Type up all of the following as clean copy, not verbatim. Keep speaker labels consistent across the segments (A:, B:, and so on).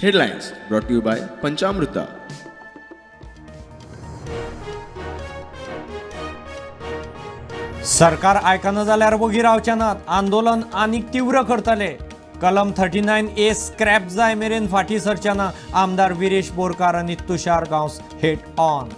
A: Headlines brought to you by Panchamruta.
B: सरकार आयकना जाल्यार वगी रावचे नात, आंदोलन आनीक तीव्र करतले. कलम 39A scrap जाय मेरेन फाटीं सरचे ना, आमदार विरेश बोरकार आनी Tushar Gawas head on.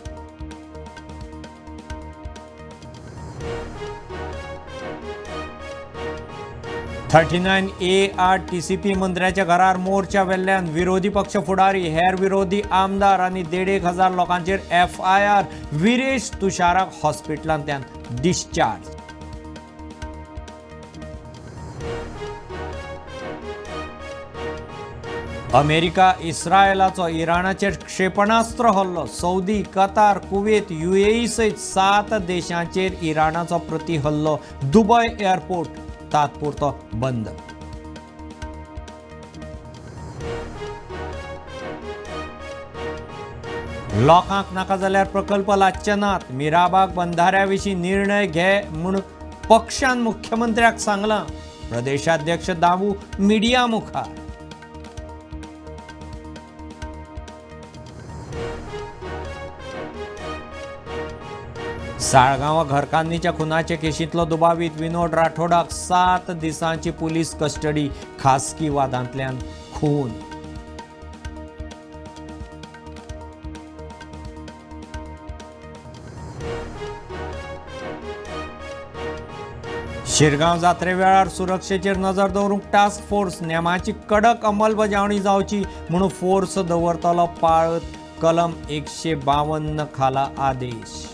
B: 39A आड टीसीपी मंत्र्याच्या घरार मोर्चा वेल्ल्यान विरोधी पक्ष फुडारी, हेर विरोधी आमदार आनी 1,500 लोकांचेर एफआयआर. विरेश तुषाराक हॉस्पिटलांतल्यान डिस्चार्ज. अमेरिका इस्रायलाचो इराणाचेर क्षेपणास्त्र हल्लो. सौदी, कतार, कुवेत, युएई सयत 7 देशांचेर इराणाचो प्रति हल्लो. दुबय एअरपोर्ट तात्पुरतो बंद. लोकांक नाका जाल्यार प्रकल्प लागचे नात. मिराबाग बंधाऱ्या विशीं निर्णय घे म्हूण पक्षान मुख्यमंत्र्याक सांगलां. प्रदेशाध्यक्ष दामू मिडिया मुखार. साळगांवा घरकान्नीच्या खुनाचे केशींतलो दुबावीत विनोद राठोडाक 7 दिसांची पुलीस कस्टडी. खासगी वादांतल्यान खून. शिरगांव जात्रे वेळार सुरक्षेचेर नजर दवरूंक टास्क फोर्स. नेमाची कडक अंमलबजावणी जावची म्हूण फोर्स दवरतलो पाळत. कलम 152 खाला आदेश.